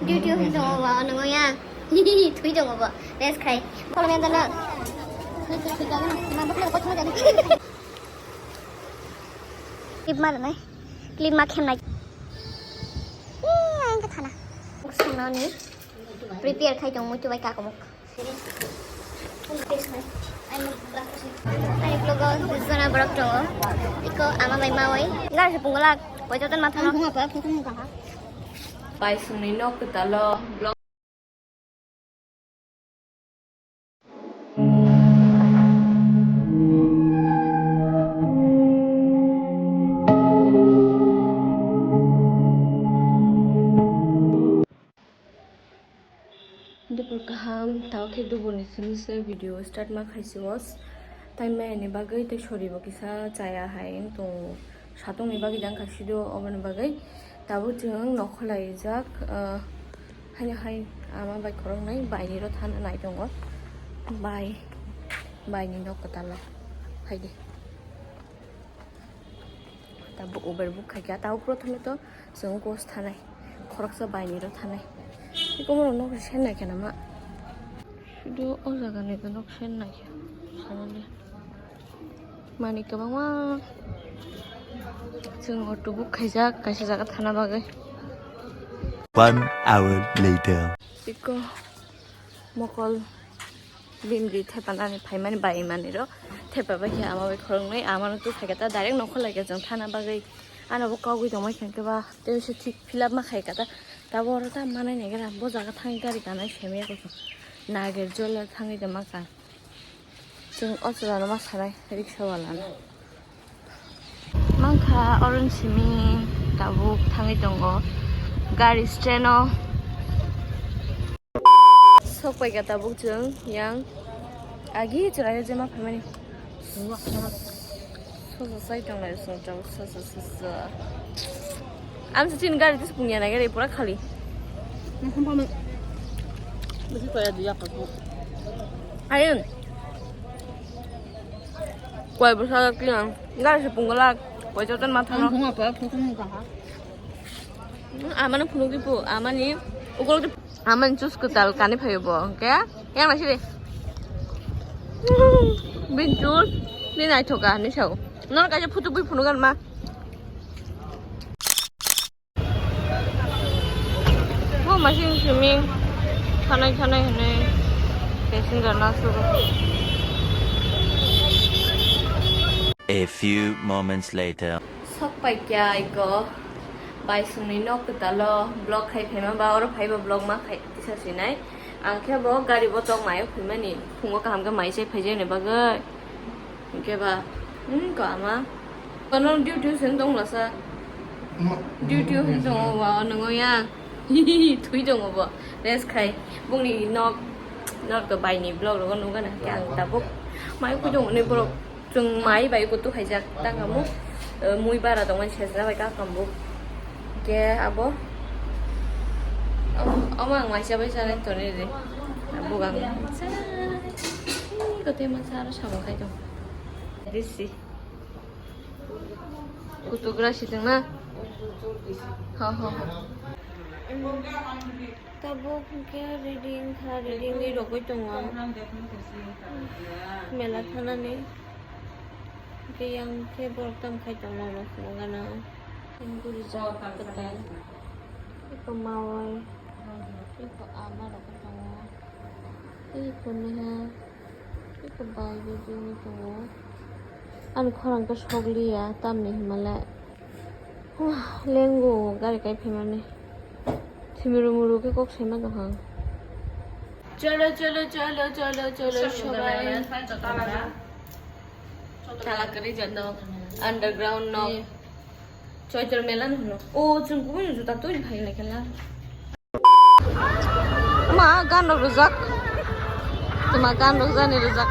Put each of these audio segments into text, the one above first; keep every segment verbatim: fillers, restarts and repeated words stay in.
Duty hin tongo ba, nwngo ya. Thui tongo bo. Rest khai. Kolom ya dana. Clip ma nai. Clip ma khem nai. Ee, ang ka thana. Sangnani. Prepare khai tong muitu bai kakomok. Ani vlog o dujona borok tongo. Iko ama bai mawai. Gari se punggolak. Poito ton mathano. Bai songni nok kwtalo. Vlog. Dubur kaham, tao khe duburni simi se video start ma khaisi os. Tai maya ni bagwi tei sori bo kisa chaya hai wng tongo. Satong ni bagwi jang khaisi do oboni bagwi. Tabuk chwng nokho laijak, ah, haino hai ama bai khoroknwi bai ni ro thana nai tongo. Bai, bai ni nok kwtal o phaidi. Tabuk Uber book khaikha, tabuk prothome to chwng gos thanai, khoroksa bai ni ro thanai. Iko borok nok se nai khe nama. Sudu o jaga ni nok se nai khe. Mani kwbangma. Chwng auto book khaijak kaisa jaga thana bagwi. One hour later. Iko mokol bimri thepanani phaimani bai manwi ro thepa bai khe ama bai khoroknwi amano tu khaikha ta direct nokho laikha chwng thana bagwi ano bo kogwi tongma khe ba tei se thik fill up ma khaikha ta tabo oro ta manai naigra bo jaga thangwi gari ganai semiya kosong nager jola thangwi tongma kha. Chwng o chwla no ma sanai riksha wala no. Mankha oron simi tabuk thangwi tongo gari stand o. Sok paikha tabuk chwng yang agi chwraino jema phaimani. Sosa sai tonglai song tabuk sosa sosa. Ang se chini gari tis punya na gari pura khali. Ayun. Koi bwsa kiyang gari se punggolak koi joton matha no. Ang thung apa, thung thung thung ha. Hmm, amano phunuk di pu, amani ukol di. Amani chus kwtal kani phayo bo, hwnkhe yang nasi de. Bin chus ni naithoka ni sao. Non kaisa phutu bui phunugan ma. Bo masing simi khanai khanai hwnwi passenger no aswk. A few moments later. Sok paikya iko bai songni nok kwtalo vlog khai phaima ba oro phaiba vlog ma khai tisa sinai. Ang khe bo gari bo tok mayo phaimani phungo kaham khe mai chai phaijakni bagwi. Hwnkhe ba, hmm, ko ama. Kono duty se wng tong lasa. Ma- Duty wng tong wa nungo ya. Thui tong bo. Rest khai. Bungni nok, nok to bai ni vlog rogo nungo na. Khe ang tabuk. Mai kui tong ni borok. Chwng mai bai kutu khaijak. Tang kamu. Eh, mui bara tong mani sejna bai ka kambu. Khe abo. Amo, amo ang mai chabai chabai toni de. Abo gang. Ih, kote masa aro sabang kai tong. This is kutugra siteng na. Ha, ha, ha. Tabuk hwnkhe ready wngkha, ready wngwi rogwi tongo. Mela thanani. Hwnkhe yang khe borok tam khai tongma phunukgana. Yang guri jak kwtal. Eko mawai. Eko ama rok tongo. Eko neha. Eko bai bo juni tongo. Ani khorang khe sokliya, tamni hwnmale. Lengo gari kai phaimani. Thimiru muru khe kok saima tongkha ang. Cholo, cholo, cholo, cholo, cholo, sobai. Tala kwrwi jano. Underground no. Choitor mela no hwno. O, chwng kubui no juta twi phai lai khe la. Ma gan rok rijak. Tuma gan rok jani rijak.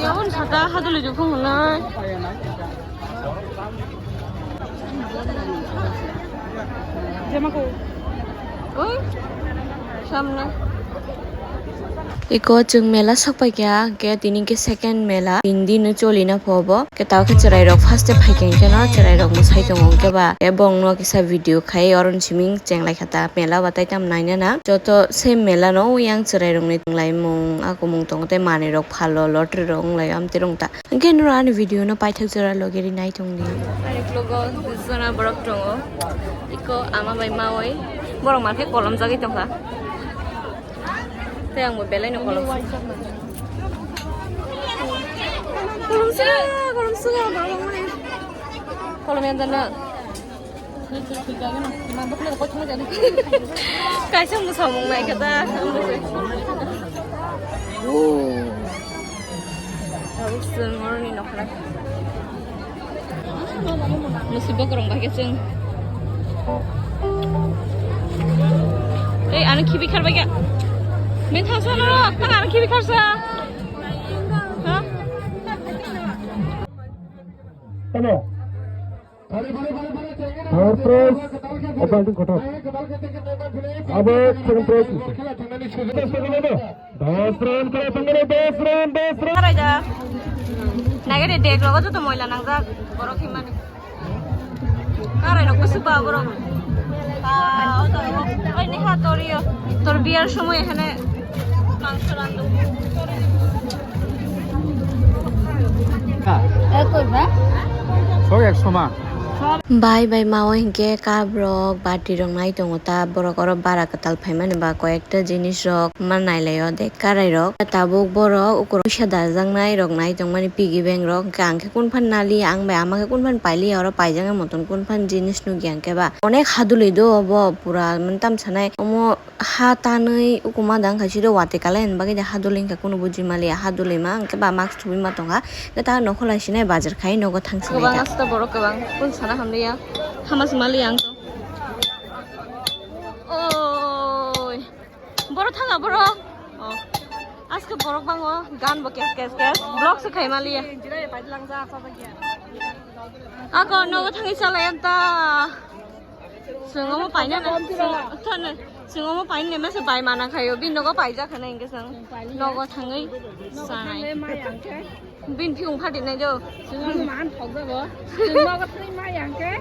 Yabon sata haduli dukung nai. Jemako. Oi, samna. Iko chwng mela sok paikha, hwnkhe tini khe second mela, tin din no choli na pho bo. Hwnkhe tabuk khe chwrai rok first day phaikha, hwnkhe no chwrai rok mwsai tongo, hwnkhe ba, hwnkhe bongno kisa video khai, oro ni simi cheng lai kha ta, mela batai tam naina na. Joto same mela no, yang chwrai rok ni tong lai mung, a kumung tongo, tei manwi rok phalo, lottery rok wng lai, amtwi rwng ta. Hwnkhe noro ani video no paithak jora logi ri nai tong di. Ani vlog o dui jona borok tongo. Iko ama bai mawi. Borok mankhe kolom jagwi tongkha. Tei ang bo belai no kolom. Kolom swngo, kolom swngo, borok mani. Kolom yang jana. Kaisa mwsamung naikha ta. Tabuk chwng oroni nokha. Mwswi bokorong bai khe chwng. Ei, ano khibi khar bai khe. Men thang sa noro, tang ano khibi khar sa. Ha? Third prize, open kotor. Abo second prize. Dos round kore tongmani, dos round, dos round. Karai da. Nagari dek logo joto moila nangjak, borok himani. Karai rok kusu ba borok. Ah, oto, oi, neha toriyo. Tor biyar somoy ehene mangso rando. Sok ekso ma. Bai bai mao hinkhe kabrok batri rok nai tongo ta, borok oro bara kwtal phaimani ba koyekta jinis rok ma nailaio de karai rok. Tabuk borok ukurok puisa dajaknai rok nai tongmani piggy bank rok, hinkhe ang khe kunphan nali ang bai ama khe kunphan paili oro paijaknai motom kunphan jinis nukya hinkhe ba onek hadulwi do obo pura mane tamsanai omo. Ha tanwi ukuma dang khaisiro watwi kalai ni bagwi de hadulwi wngkha kunu buji maliya, hadulwi ma hwnkhe ba mask thubui ma tongkha. Hwnkhe ta nokholai sinai bazar khai nogo thang sinai. Kwbang ta. Aswk borok kwbang kun sana hamliya, hama se maliya ang to. Oi, borok thanga borok. Oh. Aske borok bango, gan bo kes kes kes, vlog se khai maliya. Ako nogo thangwi chalai anta. Chwng omo paina na. Thana, chwng omo paina na masa bai mana khayo. Bin nogo paijak khana hinkhe chwng. Nogo thangwi sanai. Bin phiung phati nai do. Chwng omo man thok jago. Chwng nogo thangwi mai hinkhe.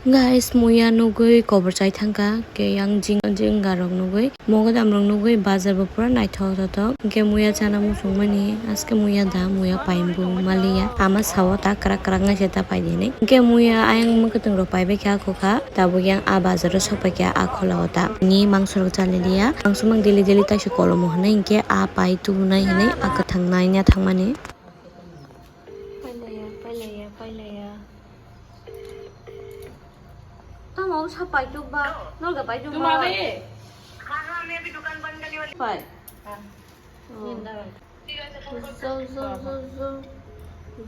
Guys, muya nugwi kobor chai thangkha, ke yang jing, jing garok nugwi. Mogodam rok nugwi bazar bo pura naithok thothok. Hinkhe muya chana muchungmani, aske muya da, muya paimbu maliya. Ama sao ta kwrak kwrak wngse ta paidini. Hinkhe muya ayang mwkhwtwng rok paibai kha khokha. Tabuk yang a bazar o sokpai kha a khola o ta. Ni mangso rok chaliya. Mangso mang daily daily taisa kolomo hinwi hinkhe a pai tubunai hinwi a kwthang naina thangmani. Pailaya, pailaya, pailaya. Tamo sa paituk ba, nolga paituk ba. Pai. Zo, zo, zo, zo.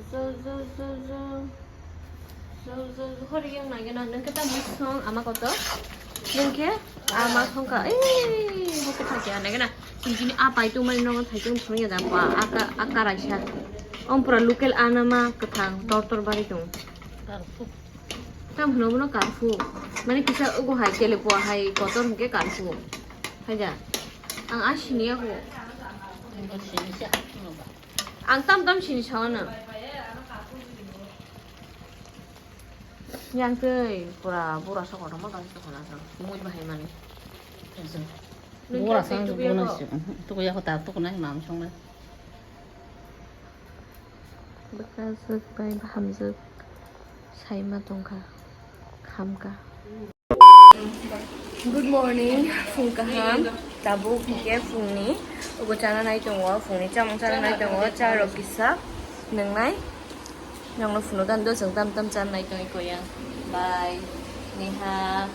Zo, zo, zo, zo. Zo, zo, zo. Hori yang nai gana, nung kita musong ama koto. Nung ke ama songka. Eh, hokhe thakya nai gana. Sini apa itu mari nongo thaitung thongya da pa. Aka, aka raisa. Om pura local anama kethang tor tor bari tung. Tam hwno bono karfu. Mane kisa ugo hai telepo hai kotor hwnkhe karfu. Haida. Ang a sini ako. Ang tam tam sini sawana. Yang tei pura bura sokotongma bang sokona sang. Mui bahai mani. Bura sang tukuyako ta tukuna mam songnai. Bwkajwk bai bahamjwk saima tongkha, khamkha. Good morning, phung kaham. Tabuk hwnkhe phungni ugo chana nai tongo, phungni chamung chana nai tongo, cha rok kisa nwngnai. Nokno phunukha do chwng tam tam chana nai tongwi koyang. Bai, Neha.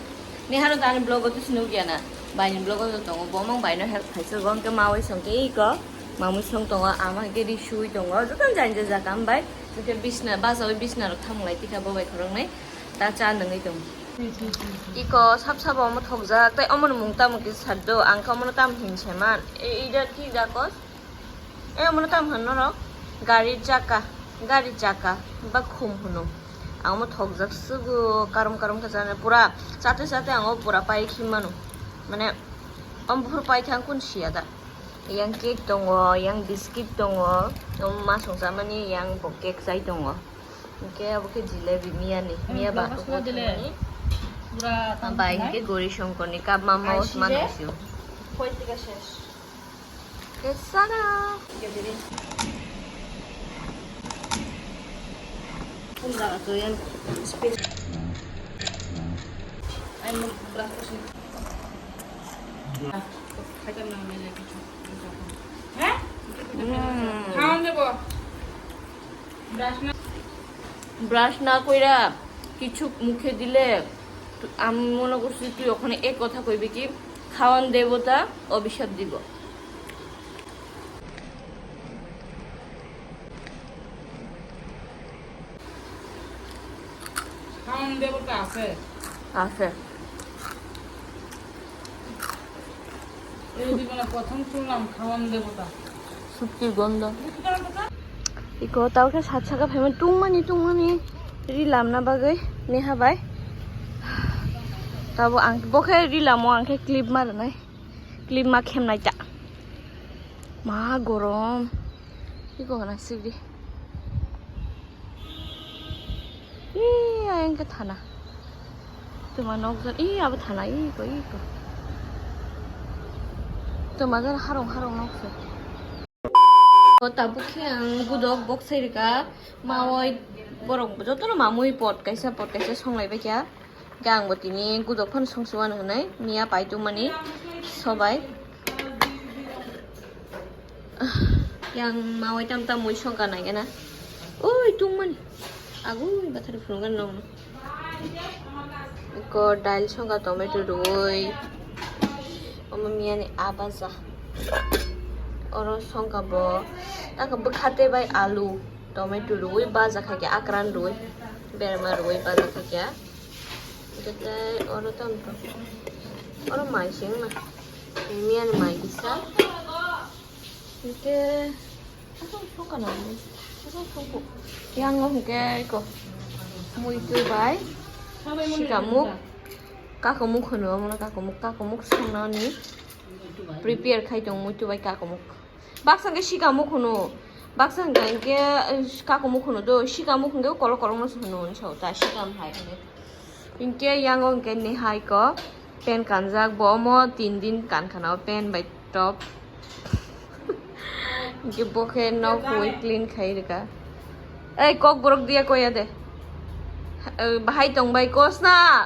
Neha no tani vlog o tusi nukya na. Bai ni vlog o tongo, bo mang bai no help khaisa go, hwnkhe mawi song tei iko. Mamwi song tongo, ama hwnkhe ri sui tongo, jotono jani jajak am bai. Hwnkhe bisna, bachawi bisna rok thamung lai tikha bo bai khoroknwi. Ta cha nungwi tong. Iko sab sabo omo thokjak, tei omono mung tamo kisa sar do, ang khe omono tamo hin se man. E, ida ki jakos? E, omono tamo hwn norok? Gari chaka, gari chaka, ba khum hwno. Ang omo thokjak sugo, karom karom khe chana, pura chatwi chatwi ang o pura pai khi mano. Mane, Om buphuru paithang kun siya da. Yang cake tongo, yang biscuit tongo. Om ma songsamani yang bo cake chai tongo. Hingke abo khe jilebi miya ni, miya ba ko thangmani. Bai hingke Gori Shankar ni kap mama Osman asio. Kesara. Brush না কইরা কিছু মুখে দিলে, তু-, আমি মনে করছি তুই ওখানে এক কথা কইবি কি, খাওয়ান দেবতা অভিশাপ দিব। খাওয়ান দেবতা আছে। আছে। এই জীবনে প্রথম শুনলাম খাওয়ান দেবতা। Suptir gondo. Iko tao khe sat saka phaima tungmani tungmani ri lamna bagwi neha bai. Tabo ang bo khe ri lamo ang khe clip ma rwnai. Clip ma khemnai ta. Ma gorom. Iko na sikdi. Ih, ayang ke thana. Tuma nokjak, ih, abo thana, ih, ko, ih, ko. Tuma jar harong, harong nokse. O tabuk khe ang gudok bok sai rika, mawai borok jotono mamui pot kaisa, pot kaisa songlai baikha. Khe ang bo tini gudok phano songsuwano hinwi miya pai tongmani sobai. Yang mawai tam tam mui songkha naikhe na. Oi tongmani. Agui bathari phunukgani nokno. Eko dail songkha tomato rwui. Omo miyani a baja. Oro songkha bo. Tako bwkhate bai alu, tomato rwui baja khaikhe akran rwui. Berma rwui baja khaikhe. Hwnkhe tei oro tamo tong. Oro mai se wngna. Miyani mai kisa. Hwnkhe aswk sokha nang. Aswk sokha. Yang o hwnkhe eko. Muitu bai. Sikamuk. Kakomuk hwno omono kakomuk. Kakomuk songnani. Prepare khai tong muitu bai kakomuk. Baksa hwnkhe sikamuk hwno. Baksa hwnkhe, hwnkhe, eh, kakomuk hwno do. Sikamuk hwnkhe kolok kolokno se hwno hinwi sao ta sikam hai hwnkhe. Hwnkhe yango hwnkhe nihai ko pen kanjak. Bo omo tin din kankhana o pen bai top. Hwnkhe bo khe nok huwi clean khai rwkha. Ei kok borok diya koya de. Eh, bahai tong bai kosna.